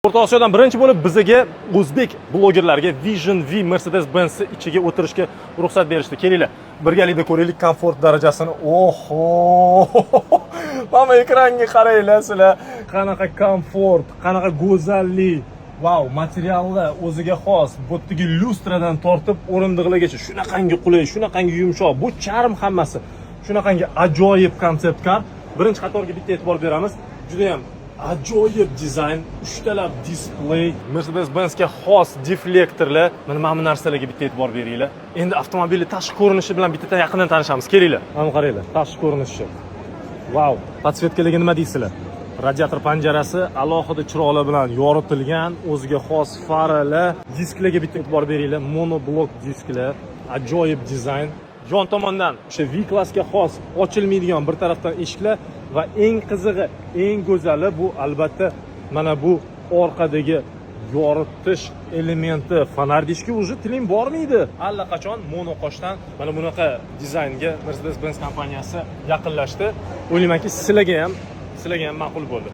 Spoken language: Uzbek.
O'rta Osiyodan birinchi bo'lib bizaga, o'zbek blogerlarga Vision V Mercedes-Benz ichiga o'tirishga ruxsat berishdi. Kelinglar, birgalikda ko'raylik komfort darajasini. Oho! Mana ekranga qaranglar sizlar. Qanaqa komfort, qanaqa go'zallik. Vau, materiallar o'ziga xos. Bu yerdagi lyustradan tortib o'rindiqlargacha shunaqangi qulay, shunaqangi yumshoq. Bu charm hammasi. Shunaqangi ajoyib concept car. Birinchi qatorga bitta e'tibor beramiz. Juda ham ajoyib dizayn, uchtalab displey, Mercedes-Benzga xos deflektorlar. Mana bu narsalarga bitta e'tibor beringlar. Endi avtomobilni tashqi ko'rinishi bilan bitta yaqindan tanishamiz. Kelinglar. Mana qaranglar, tashqi ko'rinishi. Vau, подсветка larga nima deysizlar? Radiator panjarasi alohida chiroqlar bilan yoritilgan, o'ziga xos faralar, disklarga bitta e'tibor beringlar, monoblok disklar, ajoyib dizayn. Yon tomondan o'sha V klassga xos ochilmaydigan bir tarafdan eshiklar va eng qizig'i, eng go'zali bu, albatta, mana bu orqadagi yoritish elementi. Fonar deyishga уже tiling bormaydi. Allaqachon monoqoshdan mana bunaqa dizaynga Mercedes-Benz kompaniyasi yaqinlashdi. O'ylaymanki, sizlarga ham ma'qul bo'ldi.